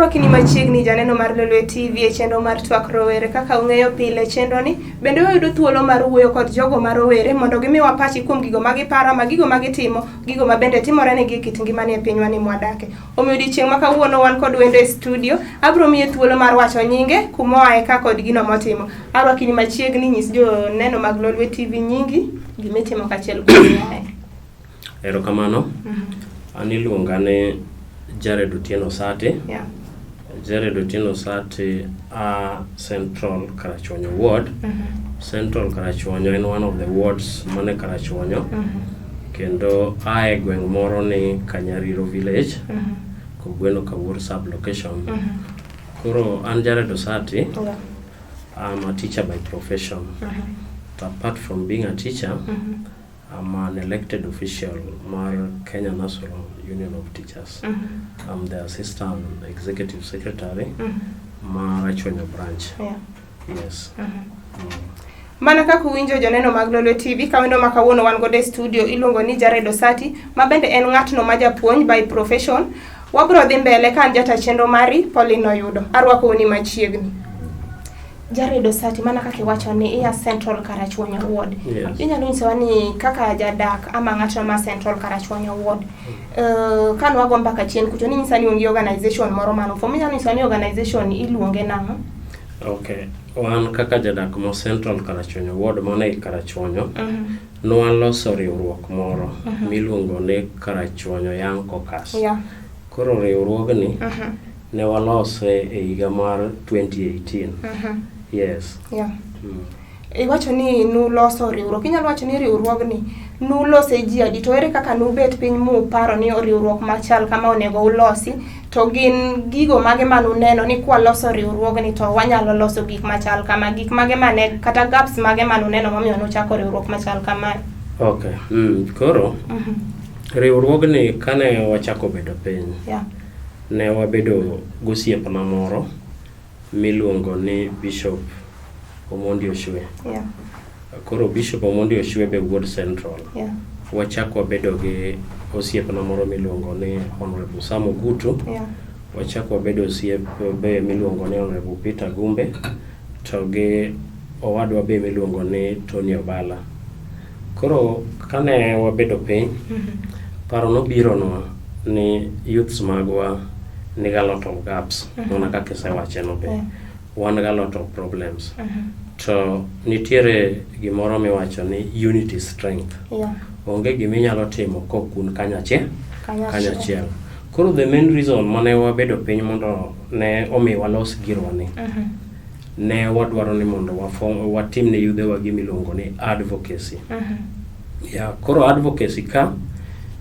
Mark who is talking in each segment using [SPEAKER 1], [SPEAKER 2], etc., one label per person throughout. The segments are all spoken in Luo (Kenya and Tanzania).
[SPEAKER 1] Arwaki ni machiegni, janeno mar Lolwe TV, e chenro mar Twak Rowere. Kaka ung'eyo pile chenro ni bende wayudo thuolo mar wuoyo kod jogo ma rowere mondo gimiwa pachi kuom gigo ma giparo ama gigo ma gitimo, gigo ma bende timore negi e kit ngimani e pinywa ni mwadake. Omiyo odiechieng' ma kawuono wan kod wendo e studio, abiro miye thuolo mar wacho nyinge, kumoaye ka kod gino motimo. Arwaki ni machiegni, nyis joneno mag Lolwe TV nyingi, gimitimo kaachiel kod kumiaye.
[SPEAKER 2] Erokamano. An iluonga ni Jared Otieno Sati. Jared Otieno Sati a Central Karachuonyo Ward. Central Karachuonyo en one of the wards mane Karachuonyo. Kendo a e gweng' moro ni Kanyariro Village, Kogweno Kawuor sub location. Koro an Jared Osati, I'm a teacher by profession. But apart from being a teacher, I'm an elected official mar Kenya National Union of Teachers. I'm the assistant executive secretary mar Rachuonyo branch. Yes.
[SPEAKER 1] Mana kaka uwinjo, joneno mag Lolwe TV, ka wendo ma kawuono wan godo e studio iluongo ni Jared Osati, ma bende en ng'atno ma japuonj by profession. Wabro dhi mbele ka an jata chenro mari Pauline Oyudo. Arwakou ni machiegni. Jared Osati, mana kaka iwacho ni iya Central Karachuonyo Ward.
[SPEAKER 2] Yes.
[SPEAKER 1] Inyalo nyisowa ni kaka jadak ama ng'atno ma Central Karachuonyo Ward. Ka nwago mbaka chien kucho ninyisa ni un gi organization moro mano form. Inyalo nyisowa ni organization iluonge nang'o?
[SPEAKER 2] Okay. Wan kaka jadak mo Central Karachuonyo Ward mane i Karachuonyo, nwaloso riwruok moro miluongo ni Karachuonyo Young Caucus. Koro riwruogni ne walose e higa mar 2018. Yes.
[SPEAKER 1] Iwacho ni nuloso riwruok. Inyalo wacho ni riwruogni nulose ji adi, to ere kaka nubet piny muparo ni riwruok machal kama onego ulosi, to gin gigo mage manuneno ni kwaloso riwruogni to wanyalo loso gik machal kama, gik mage mane kata gaps mage manuneno momiyo nuchako riwruok machal kamae?
[SPEAKER 2] Okay. Koro riwruogni kane wachako bedo piny, ne wabedo gosiepna moro miluongo ni Bishop Omondi Oshwe. Koro Bishop Omondi Oshwe be wuod Central. Wachako wabedo gi osiepna moro miluongo ni Honorable Sam Ogutu. Wachako wabedo osiep be miluongo ni Honorable Peter Gumbe to gi owadwa be miluongo ni Tony Obala. Koro kane wabedo piny, paro nobironwa ni youths magwa nigi a lot of gaps, mana kaka isewacheno be. Wan gi a lot of problems. To nitiere gimoro miwacho ni unity is strength. Onge giminyalo timo kok un kanyachiel.
[SPEAKER 1] Kanyachiel.
[SPEAKER 2] Kanyachiel. Koro the main reason mane wabedo piny mondo ne omi walos girwa ni, ne wadwaro ni mondo watim ne yudhewa gima iluongo ni advocacy. Yeah, koro advocacy ka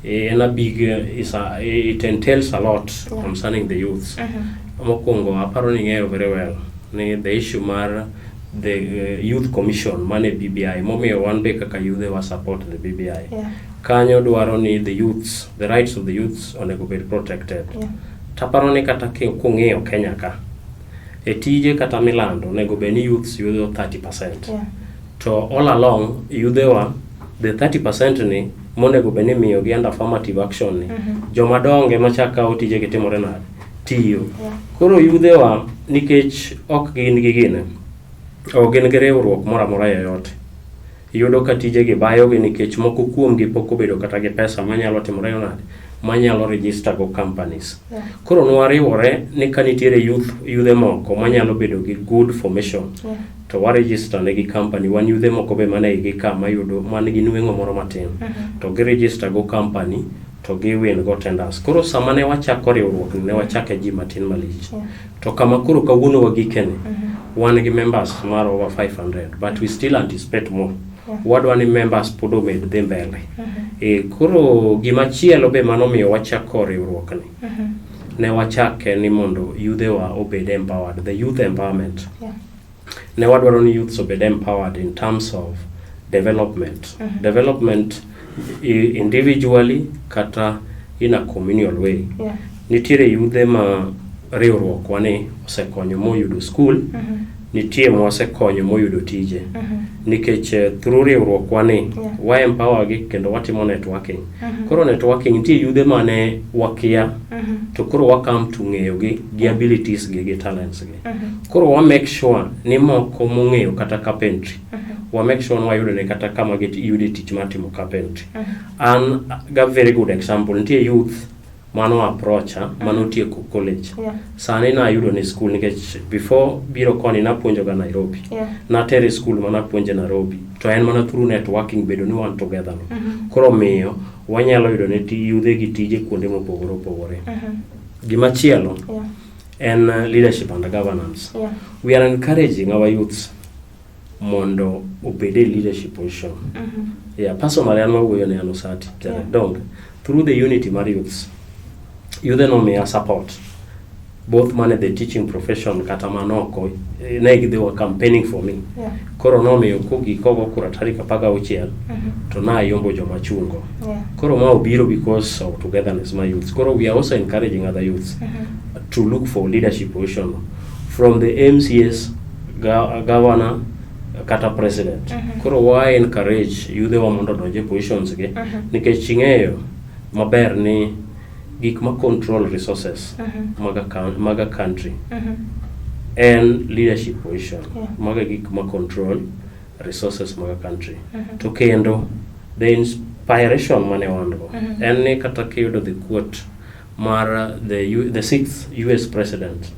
[SPEAKER 2] en a big it entails a lot concerning the youths. Mokwongo aparo ni ing'eyo very well ni the issue mar the youth commission mane BBI, momiyo wan be kaka yudhe wa support the BBI. Kanyo dwaro ni the youths, the rights of the youths onego bed protected. Taparo ni kata kung'iyo Kenya ka, e tije kata milando onego bed ni youths yudo 30%. To all along yudhewa the 30% ni monego bed ni imiyogi under affirmative action ni, joma dongo ema chak kawo tije gi timore nade tiyo. Koro yudhewa nikech ok gin gi gine, ok gin gi riwruok moro amora yoyote, iyudo ka tijegi bayogi nikech moko kuomgi pok obedo kata gi pesa manyalo timore nade, manyalo register go companies. Koro nwariwore ni ka nitiere youth, yudhe moko manyalo bedo gi good formation, to wa register negi company. Wan yudhe moko be mane igi ka mayudo man gi nweng'o moro matin, to gi register go company to gi win go tenders. Koro sama ne wachako riwruok ni, ne wachake ji matin malich, to kama koro kawuono wagikeni, wan gi members mar over 500, but we still anticipate more. Wadwa ni members pod omed dhi mbele. Koro gimachielo be manomiyo wachako riwruok ni, ne wachake ni mondo yudhewa obed empowered, the youth empowerment. Ne wadwaro ni youths obed empowered in terms of development individually kata in a communal way. Nitiere yudhe ma riwruokwa ni osekonyo moyudo school. Nitie mwasekonyo moyudo tije. Nikech through riwruokwa ni wa empower gi kendo watimo networking. Koro networking nitie yudhe mane wakia to koro wa come to ng'eyo gi gi abilities gi gi talents gi. Koro wa make sure ni moko mong'eyo kata carpentry, wa make sure ni wayudo ne kata kama giyude tich mar timo carpentry. An ga very good example, nitie youth mano approacha manotieko college. Sani nayudo ne school nikech before biro koni napuonjo ga Nairobi. Natere school manapuonje Nairobi to en mana through networking bedo ni wan together no. Koro miyo wanyalo yudo ne yudhe gi tije kuonde mopogore opogore. Gimachielo en leadership and governance. We are encouraging our youths mondo obed e leadership position. Yeah, personally an mawuoyo ne an Osati, Dong, through the unity mar youths, yudhe nomiya support both mane the teaching profession kata manoko ne they were campaigning for me. Koro nomiyo kogik kogo kura tarik 16 to nayombo joma chungo. Koro ma obiro because of togetherness my youths. Koro we are also encouraging other youths to look for leadership position from the MCAs, governor kata president. Koro wa encourage yudhewa mondo odonj e positions gi nikech ing'eyo maber ni gik ma control resources mag a country en leadership position. Mago e gik ma control resources mag a country. To kendo the inspiration mane wan go en ni kata kiyudo the quote mar the sixth US president,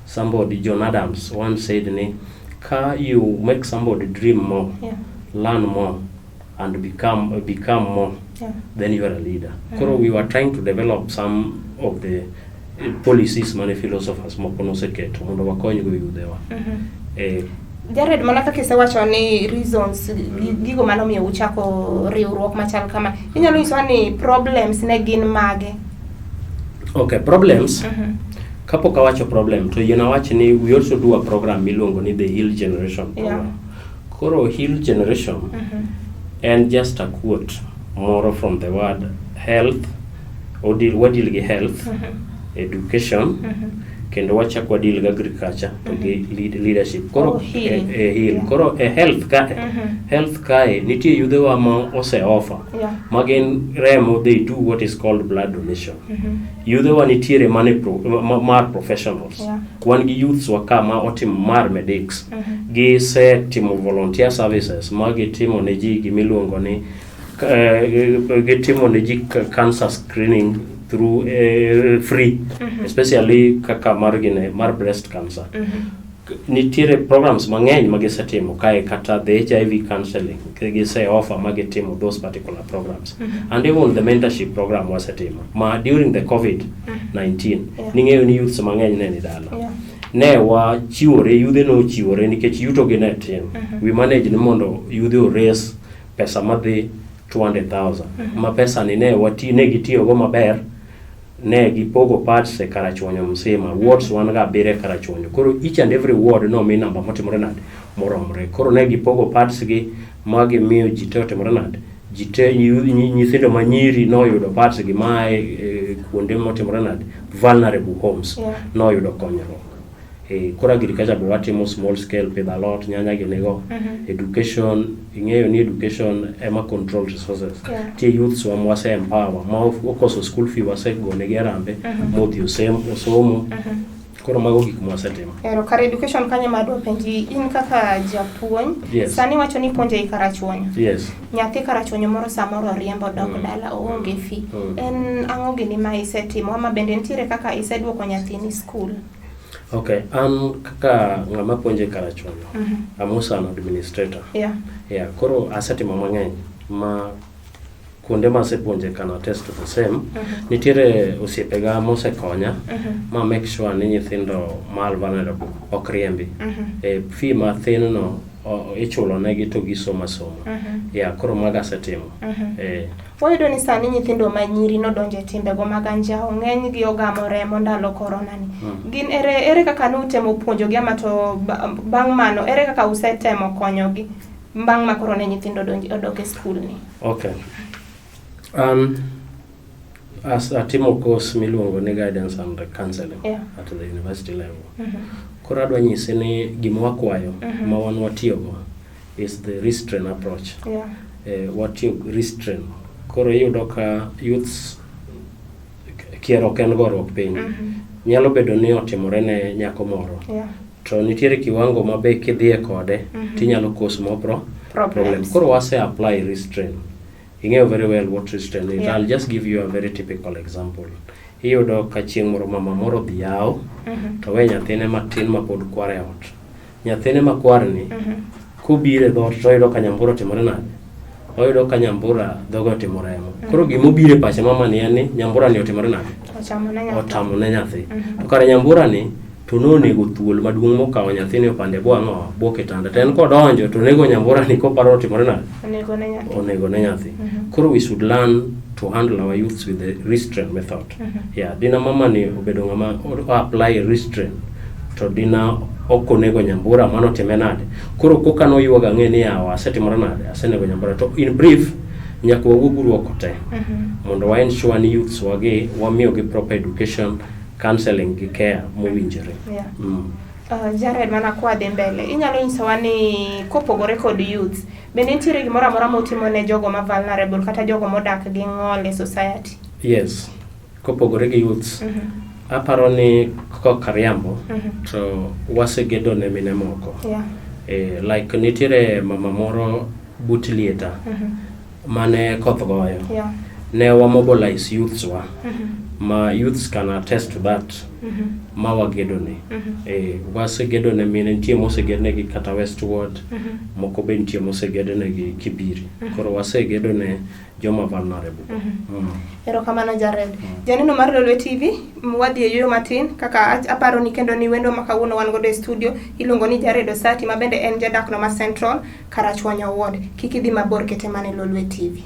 [SPEAKER 2] somebody John Adams, once said ni ka you make somebody dream more, learn more and become more, then you are a leader. Koro we were trying to develop some of the policies mane philosophers moko noseketo mondo wakony go yudhewa.
[SPEAKER 1] Jared, mana kaka isewacho ni reasons gigo manomiyo uchako riwruok machal kama, inyalo nyisowa ni problems ne gin mage?
[SPEAKER 2] Okay, problems. Kapok awacho problem, to yien awach ni we also do a program miluongo ni the Heal Generation program. Koro Heal Generation en just a quote moro from the word health, odeal, wadeal gi health, education, kendo wachak wadeal gi agriculture to gi leadership. Koro
[SPEAKER 1] Oh, heal.
[SPEAKER 2] E heal. Koro e health kae, health kae nitie yudhewa ma ose offer ma gin remo, they do what is called blood donation. Yudhewa nitiere mane mar professionals. Wan gi youths wa ka ma otimo mar medics. Gisetimo volunteer services ma gitimo ne ji gimiluongo ni gitimo ne ji cancer screening through free, especially kaka mar gine mar breast cancer. Nitiere programs mang'eny ma gisetimo kae, kata the HIV counseling gise offer ma gitimo those particular programs, and even the mentorship program wasetimo ma during the COVID-19. Ning'eyo ni youths mang'eny ne ni dala. Ne wachiwore, yudhe nochiwore nikech yuto gi ne tin. We manage ni mondo yudhe ores pesa madhi 200,000 ma pesa ni ne wati ne gitiyogo maber, ne gipogo pads e Karachuonyo msima. Wards wan ga abiriyo e Karachuonyo, koro each and every ward nomi namba motimore nade moromore. Koro ne gipogo pads gi ma gimiyo ji te otimore nade ji te nyithindo ma nyiri noyudo pads gi mae kuonde motimore nade vulnerable homes noyudo konyruok. Koro agriculture be watimo small scale, pidho alot, nyanya ginigo. Education, ing'eyo ni education ema control resources. Tie youths wa mwase empower ma okoso school fee, wasegonegi harambee modhi osomo. Koro mago gik mwasetimo.
[SPEAKER 1] Ero kar education kanyo ma adwa penji, in kaka japuonj, sani iwacho ni ipuonjo ei Karachuonyo.
[SPEAKER 2] Yes.
[SPEAKER 1] Nyathi Karachuonyo moro samoro oriembo dok dala, oonge fee. En ang'o gini ma isetimo ama bende nitiere kaka iseduoko nyathini skul?
[SPEAKER 2] Okay, an kaka ng'ama puonjo e Karachuonyo, I'm also an administrator. Yeah, koro asetimo mang'eny ma kuonde ma asepuonje can attest to the same. Nitiere osiepega mosekonya ma make sure ni nyithindo mal vulnerable ok riembi. E fee mathin no ichulo negi to gisomo asoma. Yeah, koro mago asetimo.
[SPEAKER 1] Wayudo ni sani nyithindo ma nyiri nodonjo e timbego mag anjawo, ng'enygi ogamo remo ndalo korona ni. Gin ere kaka nutemo puonjogi ama to bang' mano ere kaka usetemo konyogi bang' ma koro ne nyithindo odok e skul ni?
[SPEAKER 2] Okay. As atimo course miluongo ni guidance and counseling at the university level. Koro adwa nyisi ni gima wakwayo ma wan watiyogo is the restraint approach. Watiyo restraint. Koro iyudo ka youths kier ok en goruok piny. Nyalo bedo ni otimore ne nyako moro. To nitiere kiwango ma be kidhiye kode tinyalo cause more
[SPEAKER 1] Problems.
[SPEAKER 2] problem. Koro wase apply restraint. Ing'eyo very well what restraint is. I'll just give you a very typical example. Iyudo ka chieng' moro mama moro odhi yawo to we nyathine matin mapod kwar e ot. Nyathine makwar ni kobiro e dhoot to oyudo ka nyambura otimore nade? Oyudo ka nyambura dhoge otimo remo. Koro gimobiro e pache mama ni en ni nyambura ni otimore nade?
[SPEAKER 1] Ochamo ne nyathi.
[SPEAKER 2] Otamo ne nyathi. To kare nyambura ni to nonego thuol maduong' mokawo nyathini opande bwo ang'o? Bwo kitanda. To en kodonjo to onego nyambura ni koparo otimore nade?
[SPEAKER 1] Onego ne nyathi.
[SPEAKER 2] Onego ne nyathi. Koro we should learn to handle our youths with the restraint method. Yeah, dina mama ni obedo ng'ama o apply restraint to dina ok onego nyambura mano otime nade? Koro koka noyuago ang'e ni yawa asetimore nade? Asenego nyambura. To in brief, nyaka wawuog oko te mondo wa ensure ni youths wagi wamiyogi proper education, counseling gi care mowinjore.
[SPEAKER 1] Jared, mana kwa dhi mbele, inyalo nyisowa ni kopogore kod youths, bende nitiere gimoro amora mutimo ne jogo ma vulnerable kata jogo modak gi ng'ol e society?
[SPEAKER 2] Yes. Kopogore gi youths, aparo ni kokariambo to wasegedo ne mine moko. Like nitiere mama moro but lieta mane koth goyo. Ne wa mobilize youths wa ma youths can attest to that ma wagedo ne. Wasegedo ne mine, nitie mosegednegi kata Westward, moko be nitie mosegednegi Kibiri. Koro wasegedo ne joma vulnerable.
[SPEAKER 1] Erokamano Jared. Janeno mar Lolwe TV, wadhi e yueyo matin kaka aparo ni kendo ni wendo ma kawuono wan godo e studio iluongo ni Jared Osati ma bende en jadak no ma Central Karachuonyo Ward. Kik idhi mabor, kete mana e Lolwe TV.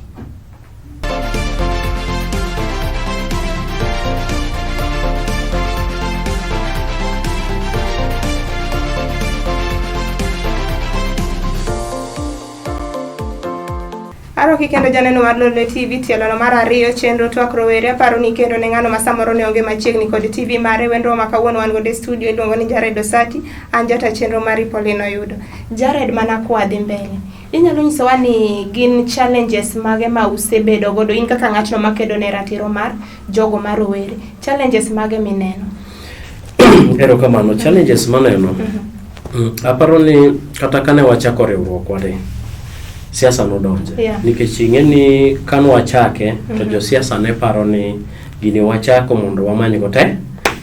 [SPEAKER 1] Aroki kendo janeno mar Lolwe TV tielo no mar ariyo chenro twak rowere. Aparo ni kendo ne ng'ano ma samoro ne onge machiegni kod TV mare. Wendo ma kawuono wan godo e studio iluongo ni Jared Osati, an jata chenro mari Pauline Oyudo. Jared, mana kwa dhi mbele, inyalo nyisowa ni gin challenges mage ma usebedo godo in kaka ng'atno makedo ne ratiro mar jogo ma rowere? Challenges mage mineno?
[SPEAKER 2] Erokamano. Challenges maneno, aparo ni kata kane wachako riwruok ni siasa nodonje. Nikech ing'e ni kane wachake to josiasa ne paro ni gini wachako mondo wamany go te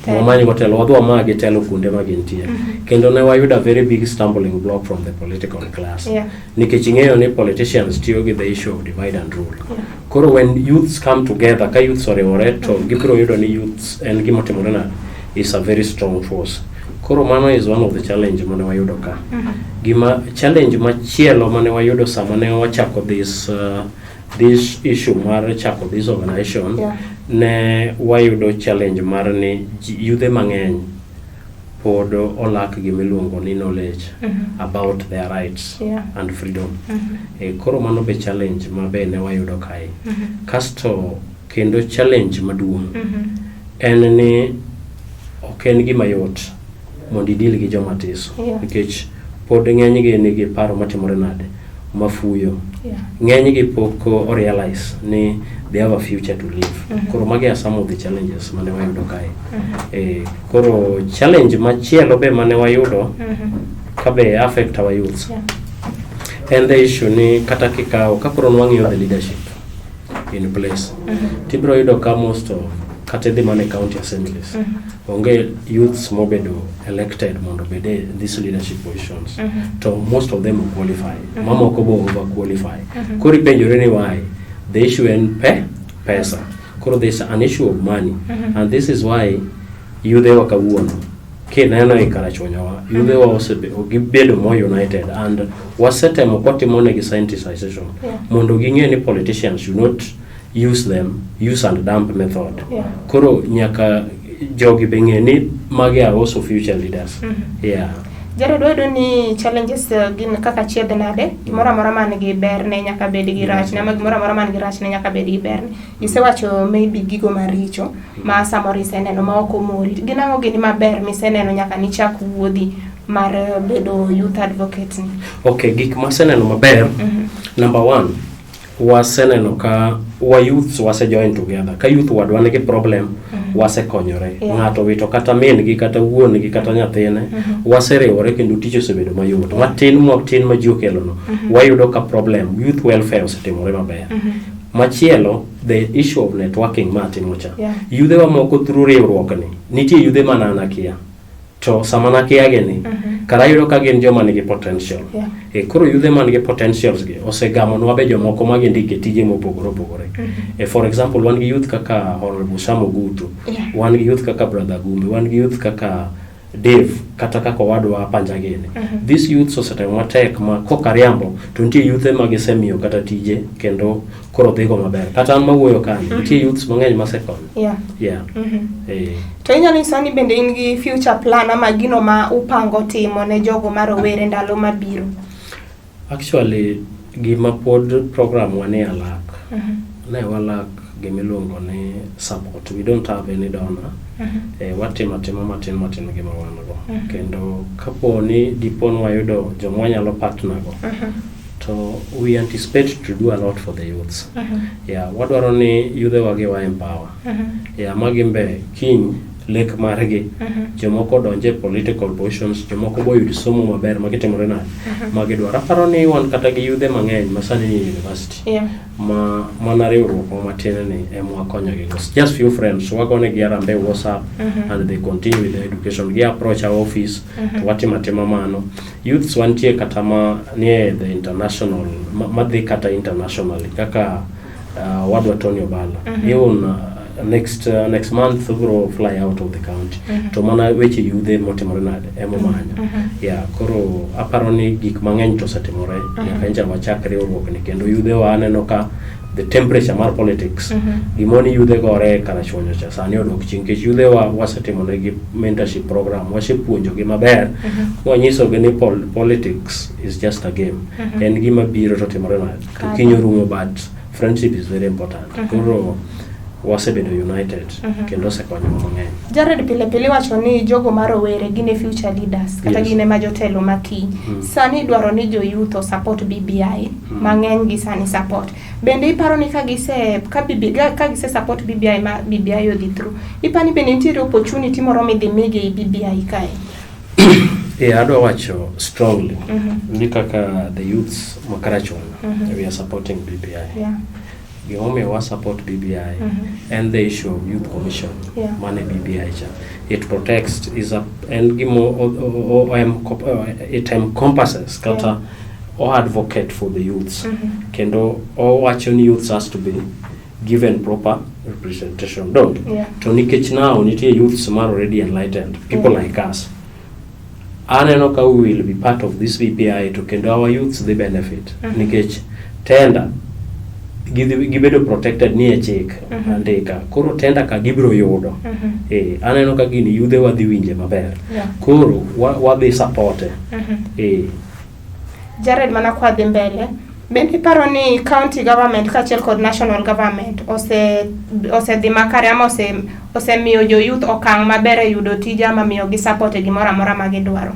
[SPEAKER 2] wamany go telo, wadhi wamagi telo kuonde ma gintie. Kendo ne wayudo a very big stumbling block from the political class. Nikech ing'eyo ni politicians tiyo gi the issue of divide and rule. Koro when youths come together, ka youths oriwore to gibiro yudo ni youths en gima otimore nade is a very strong force. Koro mano is one of the challenge mane wayudo ka. Gima challenge machielo mane wayudo sama ne wachako this issue mar chako this organization, ne wayudo challenge mar ni yudhe mang'eny pod olak gimiluongo ni knowledge about their rights and freedom. Koro mano be challenge ma be ne wayudo kae. Kasto kendo challenge maduong' en ni ok en gima yot mondo idil gi joma tiso nikech pod ng'enygi nigi paro matimore nade mafuyo. Ng'enygi pok o realize ni they have a future to live. Koro magi are some of the challenges mane wayudo kae. Koro challenge machielo be mane wayudo ka be affect our youths en the issue ni kata kikawo ka koro nwang'iyo the leadership in place, tibiro yudo ka most of kata idhi mana e county assemblies, onge youths mobedo elected mondo obed e these leadership positions, to most of them qualify, mamoko bo over qualify. Koro ipenjore ni why? The issue en pesa. Koro there's an issue of money, and this is why yudhewa kawuono kineno e Karachuonyowa, yudhewa gibedo more united and wasetemo kwatimo negi sensitization mondo ging'e ni politicians should not use them, use and dump method. Koro nyaka jogi be ng'e ni magi are also future leaders. Yeah.
[SPEAKER 1] Jared, wayudo ni challenges gin kaka chiedh nade, gimoro amora man gi berne nyaka bed gi rachne, ama gimoro amora man gi rachne nyaka bed gi berne. Isewacho maybe gigo maricho ma samoro iseneno ma ok omori. Gin ang'o gini maber miseneno nyaka nichak wuodhi mar bedo youth advocate ni?
[SPEAKER 2] Okay, gik maseneno maber, number one, waseneno ka wa youths wase join together. Ka youth wadwa nigi problem, wasekonyore. Ng'ato wito kata min gi, kata wuon gi, kata nyathine, waseriwore kendo tich osebedo mayot. Matin matin ma ji okelono, wayudo ka problem, youth welfare osetimore maber. Machielo, the issue of networking ma atimo cha. Yudhewa moko through riwruokni, nitie yudhe mana an akia. To sama nakia gi ni, kara ayudo ka gin joma nigi potential. E, koro yudhe man gi potentials gi osegamonwa be jomoko ma gindike tije mopogore opogore. E, for example, wan gi youth kaka Honorable Sam Ogutu, wan gi youth kaka Brother Gumbe, wan gi youth kaka Dave, kata kaka owadwa Panjagini. These youths osetemo matek ma kokariambo to nitie youthe ma gisemiyo kata tije kendo koro dhigo maber. Kata an mawuoyo kani, nitie youths mang'eny masekonyo. Yeah. Eh.
[SPEAKER 1] To inyalo nyisowa ni bende in gi future plan ama gino ma upango timo ne jogo ma rowere ndalo mabiro?
[SPEAKER 2] Actually, gima pod program wa ni alak. Ne walak gimiluongo ni support. We don't have any donor. Watimo atima matin matin gima wan go. Kendo kapo ni dipo ni wayudo joma wanyalo partner go, to we anticipate to do a lot for the youths. Yeah, wadwaro ni yudhewa gi wa empower. Yeah, ma gin be kiny lek margi jomoko donje political positions, jomoko boyud somo maber magitimore nade magidwaro. Aparo ni wan kata gi yudhe mang'eny ma sani ni e university ma mana riwruok ma matin ni ema wakonyogi go. Just few friends wagonegi harambee WhatsApp and they continue with their education. Gi approach our office to watimo atima mano. Youths wantie kata ma nie the international madhi kata internationally kaka wadwa Tony Obala. Even next month obiro fly out of the county. To mana weche yudhe motimore nade emomanyo. Yeah, koro aparo ni gik mang'eny to osetimore nyaka ncha wachak riwruok ni kendo yudhewa aneno ka the temperature mar politics gimoni yudhe gore Karachuonyo cha sani odok chien nikech yudhewa wasetimonegi mentorship program, wasepuonjogi maber, wanyisogi ni politics is just a game, en gima biro to timore nade to kiny orumo, but friendship is very important. Koro wasebedo united kendo osekonyowa mang'eny.
[SPEAKER 1] Jared, pile pile iwacho ni jogo ma rowere gin e future leaders kata gin ema jotelo ma kiny. Sani idwaro ni jo youth o support BBI, mang'eny gi sani support. Bende iparo ni ka gise ka BB, ka gise support BBI ma BBI odhi through, iparo ni bende nitiere opportunity moro midhi migi ei BBI kae?
[SPEAKER 2] Yeah, adwa wacho strongly ni kaka the youths ma Karachuonyo, we are supporting BBI. Gimomiyo wa support BBI and the issue of youth commission mane BBI cha, it protects is a en gimo it encompasses kata o advocate for the youths kendo owacho ni youths has to be given proper representation, don't to nikech now nitie youths mar already enlightened people like us, aneno ka we will be part of this BBI to kendo our youths dhi benefit nikech tender gibedo protected ni e chik andika koro tender ka gibiro yudo. Aneno ka gini yudhe wadhi winje maber. Koro wadhi supporte.
[SPEAKER 1] Jared, mana kwa dhi mbele, bende iparo ni county government kaachiel kod national government osedhi makare ama osemiyo jo youth okang' maber e yudo tije ama miyogi support e gimoro amora ma gidwaro?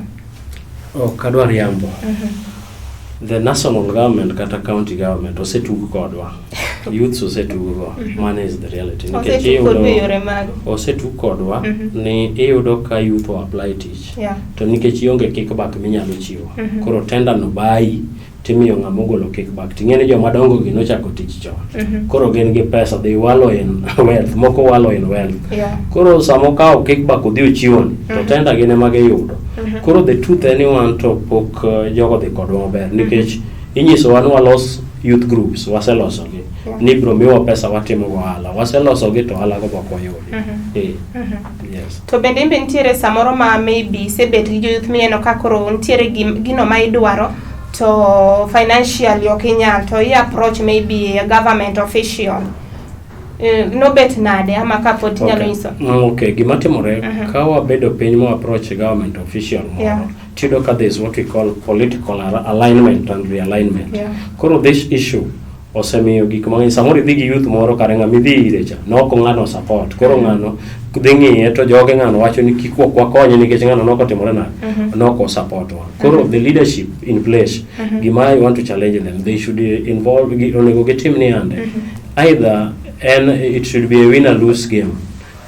[SPEAKER 2] Ok adwar yambo. The national government kata county government osetug kodwa, youths osetug go. Mano is the reality nikech
[SPEAKER 1] Osetug kodwa e yore mag
[SPEAKER 2] osetug kodwa ni iyudo ka youth o apply tich to nikech ionge kickback minyalo chiwo, koro tender no bayi timiyo ng'ama ogolo kickback. Ting'e ni joma dongo gi nochako tich chon, koro gin gi pesa, they wallow in wealth, moko wallow in wealth. Koro sama okawo kickback odhi ochiwoni to tender gin ema giyudo. Koro the truth en ni wan to pok jogo dhi kodwa maber nikech inyisowa ni walos youth groups, waselosogi ni ibiro miwa pesa watimo go ohala, waselosogi to ohala go pok wayudi. Yes.
[SPEAKER 1] To bende imbe nitiere samoro ma maybe isebet gi jo youth mineno ka koro nitiere gino ma idwaro to financially ok inyal, to i approach maybe a government official. Nobet nade ama kapod inyalo nyiso?
[SPEAKER 2] Okay, gima timore ka wabedo piny ma approach government official moro. Tiyudo ka there is what we call political alignment and realignment. Koro this issue osemiyo gik mang'eny. Samoro idhi gi youth moro, kare ng'ama idhi ire cha nok ng'ano support. Koro ng'ano dhi ng'iye to joge ng'ano wacho ni kik ok wakonye nikech ng'ano nok otimore nade, nok o support wa. Koro the leadership in place, gima I want to challenge them, they should involve, onego gitim ni ande either en it should be a winner lose game,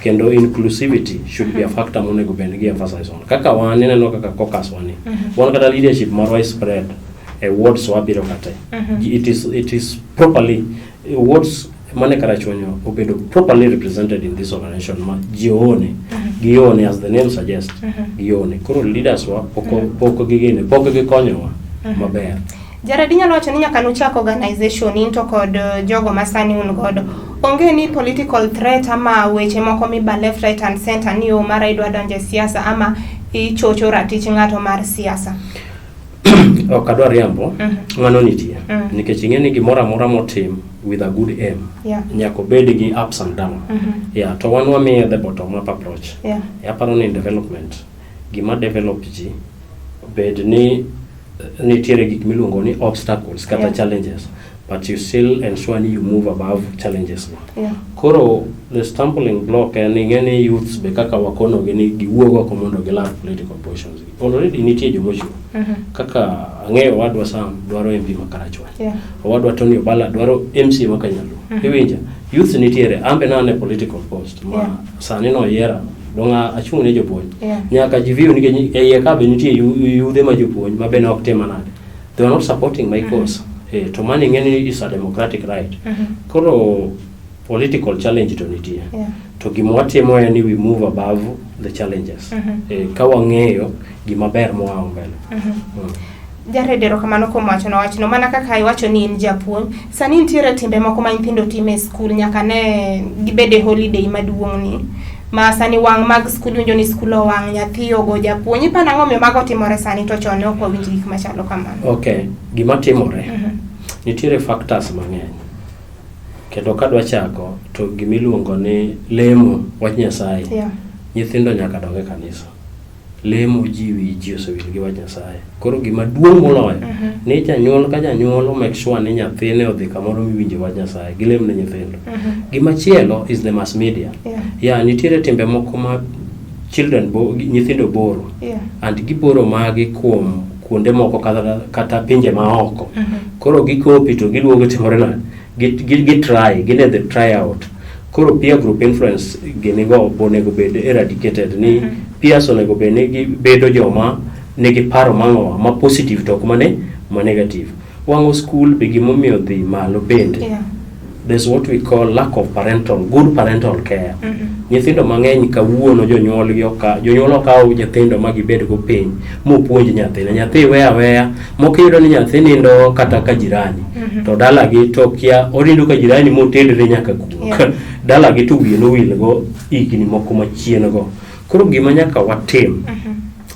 [SPEAKER 2] kendo inclusivity should be a factor monego bed ni gi emphasize on. Kaka wan ineno kaka caucus wani, wan kata leadership marwa is spread e wards wabiro kate. It is properly wards mane Karachuonyo obedo properly represented in this organization ma ji oone gione, as the name suggests, gione. Koro leaders wa pok gigene pok gikonyowa maber.
[SPEAKER 1] Jared, inyalo wacho ni nyaka nuchak organization in to kod jogo ma sani un godo, onge ni political threat ama weche moko miba left, right and center ni yo mara idwa donjo e siasa ama ichocho ratich ng'ato mar siasa?
[SPEAKER 2] Ok adwa riambo, ng'ano nitie, nikech ing'e ni gimoro amora motim with a good aim nyaka obed gi ups and down. Yeah, to wan wamiye the bottom up approach. Aparo ni in development, gima develop ji bed ni nitiere gik miluongo ni obstacles kata challenges, but you still ensure ni you move above challenges go. Koro the stumbling block en ing'e ni youths be kaka wakonogi ni giwuog oko mondo gilar political positions gi. Already nitie jomochung', kaka ang'eyo owadwa Sam dwaro MP ma Karachuonyo, owadwa Tony Obala dwaro MCA ma Kanyaluo. Iwinja, youths nitiere, an be an e political post ma sani noyiera dong' achung' ne jopuonj. Nyaka ji view nikech e iye ka be nitie yudhe ma jopuonj ma be ne ok tim manade, they were not supporting my cause. To mano ing'e ni is a democratic right. Koro political challenge to nitie, to gima watimo en ni we move above the challenges ka wang'eyo gima ber moa mbele.
[SPEAKER 1] Jared, erokamano kuom wachono wachno. Mana kaka iwacho ni in japuonj, sani nitiere timbe moko ma nyithindo timo e skul nyaka ne gibed e holiday maduong' ni ma sani wang' mag skul winjo ni skul owang', nyathi ogo japuonj. Iparo ang'o omiyo mago timore sani to chon ne ok wawinj gik machalo kamano?
[SPEAKER 2] Okay, gima timore, nitiere factors mang'eny, kendo kadwa chako to gimiluongo ni lemo, wach Nyasaye, nyithindo nyaka dog e kanisa lemo. Ji wi ji osewil gi wach Nyasaye. Koro gima duong' moloyo ni janyuol ka janyuol o make sure ni nyathine odhi kamoro miwinje wach Nyasaye, gilem ne nyithindo. Gimachielo is the mass media. Yeah, nitiere timbe moko ma children bo, nyithindo boro and giboro magi kuom kuonde moko kata pinje maoko. Koro gikopi to giduogo timore nade, gi try gine the try out. Koro peer group influence ginigo onego bed eradicated ni peers onego bed ni gibedo joma nigi paro mang'owa ma positive to ok mane ma negative. Wang'o school be gimomiyo dhi malo bende, there's what we call lack of parental good parental care. Nyithindo mang'eny kawuono jonyuolgi oka jonyuol okawo nyithindo ma gibed go piny mopuonj nyathine. Nyathi weya aweya moko, iyudo ni nyathi nindo kata ka jirani, to dalagi to kia onindo ka jirani motedre nyaka kuok. Dalagi to wiye nowil go higni moko machien go. Koro gima nyaka watim,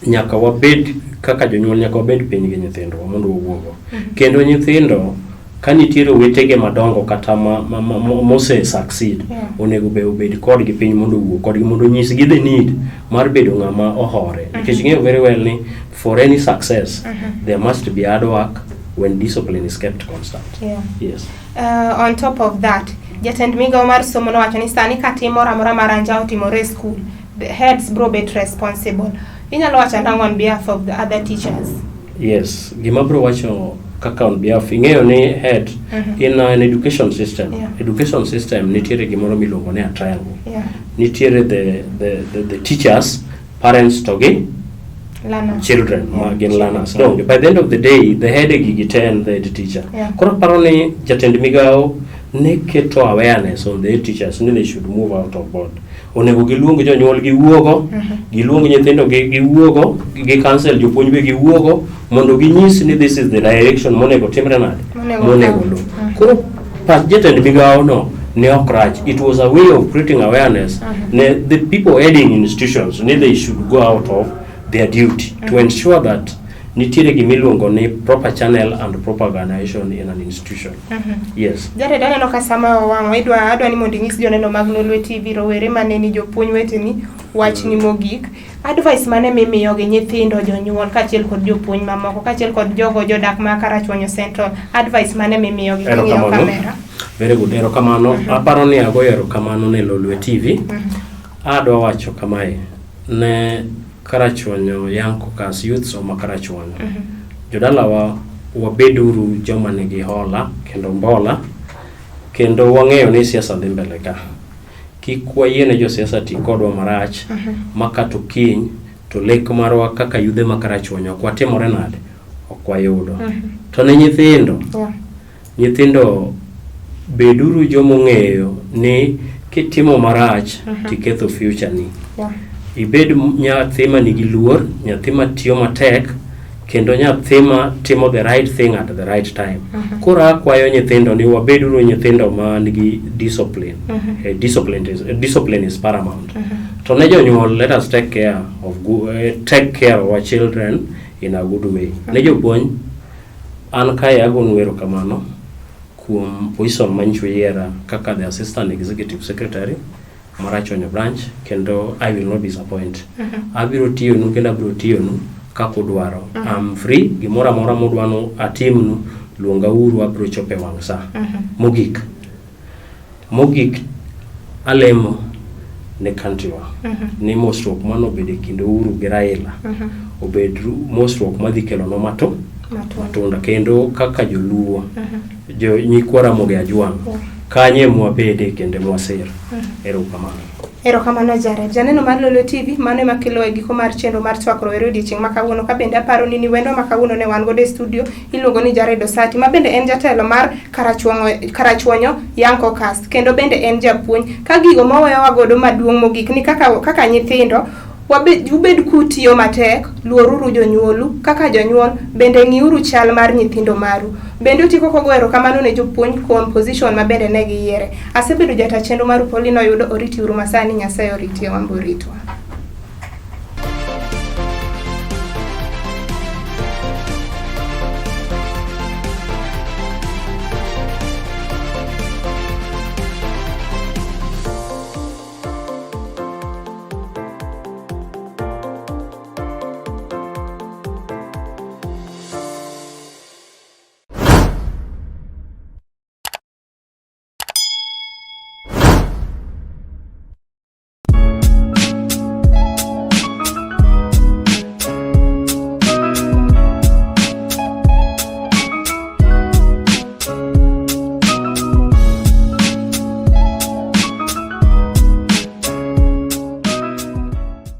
[SPEAKER 2] nyaka wabed kaka jonyuol, nyaka wabed piny gi nyithindwa mondo wawuogo. Kendo nyithindo ka nitiere owetege madongo kata ma mose succeed, onego be obed kodgi piny mondo owuo kodgi, mondo onyisgi the need mar bedo ng'ama ohore, nikech ing'eyo very well ni for any success there must be hard work when discipline is kept constant. Yes.
[SPEAKER 1] On top of that, jatend migawo mar somo nowacho ni sani ka tim moro amora mar anjawo otimore e school, the heads bro bet responsible. Inyalo wacho nang'o on behalf of the other teachers?
[SPEAKER 2] Yes, gima bro wacho kaka on behalf, ing'eyo ni head in an education system, education system nitiere gimoro miluongo ni a triangle. Nitiere the teachers, parents to gi
[SPEAKER 1] learners.
[SPEAKER 2] Children ma gin learners. No, by the end of the day the head e gigi te en the head teacher. Koro aparo ni jatend migawo ne keto awareness on the head teachers ni they should move out of board. Onego giluong jonyuol giwuogo, giluong nyithindo giwuogo, gi counsel jopuonj be giwuogo mondo ginyis ni this is the direction monego timre nade,
[SPEAKER 1] monego
[SPEAKER 2] monego
[SPEAKER 1] kaw.
[SPEAKER 2] luw. Koro pach jatend migawo no ne ok rach. It was a way of creating awareness ne the people heading institutions ni they should go out of their duty to ensure that Nitiere gima iluongo ni proper channel and proper organization in an institution. Yes.
[SPEAKER 1] Jared, aneno ka sama owang' idwa adwa ni mondo inyis joneno mag Lolwe TV rowere mane ni jopuonj weteni wachni mogik. Advice mane mimiyogi nyithindo, jonyuol kaachiel kod jopuonj mamoko kaachiel kod jogo jodak ma Karachuonyo Central. Advice mane mimiyogi king'iyo
[SPEAKER 2] Erokamano.
[SPEAKER 1] kamera?
[SPEAKER 2] Very good. Erokamano. Aparo ni agoyo erokamano ne Lolwe TV. Adwa wacho kamae ne Karachuonyo Young Caucus Youths ma Karachuonyo. Jodalawa wabeduru joma nigi hola kendo mbola kendo wang'eyo ni siasa dhi mbele ka. Kik wayie ne josiasa ti kodwa marach ma kato kiny to lek marwa kaka yudhe ma Karachuonyo ok watimore nade? Ok wayudo. To ne nyithindo, nyithindo beduru jomong'eyo ni kitimo marach tiketho future ni. Ibed nyathi ma nigi luor, nyathi ma tiyo matek, kendo nyathi ma timo the right thing at the right time. Koro akwayo nyithindo ni wabeduru nyithindo ma nigi discipline. Discipline is paramount. To ne jonyuol, let us take care of our children in a good way. Ne jopuonj, an kae agonu erokamano kuom position manyicho yiera kaka the assistant executive secretary Marachuonyo branch kendo I will not disappoint. Abiro tiyonu kendo abiro tiyonu kaka udwaro. I'm free, gimoro amora mudwano atimnu, luonga uru abiro chopo e wang' sa. Mogik, mogik alemo ne country wa ni mosruok mano obed e kind Uhuru gi Raila obed mosruok madhi kelonwa matunda kendo kaka joluo jo nyikwa Ramogi Ajwang' kanye mwabede kendo mwasir. Erokamano.
[SPEAKER 1] Erokamano Jared. Janeno mar Lolwe TV, mano ema kelo e giko mar chenro mar twak rowere odiochieng' ma kawuono. Ka bende aparo ni ni wendo ma kawuono ne wan godo e studio iluongo ni Jared Osati, ma bende en jatelo mar Karachuonyo Young Caucus, kendo bende en japuonj. Ka gigo moweyowa godo maduong' mogik ni kaka nyithindo ubed kutiyo matek, luoruru jonyuolu, kaka jonyuol bende ng'iuru chal mar nyithindo maru. Bende otieko kogo erokamano ne jopuonj kuom position ma bende ne giyiere. Asebedo jata chenro maru Pauline Oyudo, oriti uru masani, Nyasaye oritie, wan be oritwa.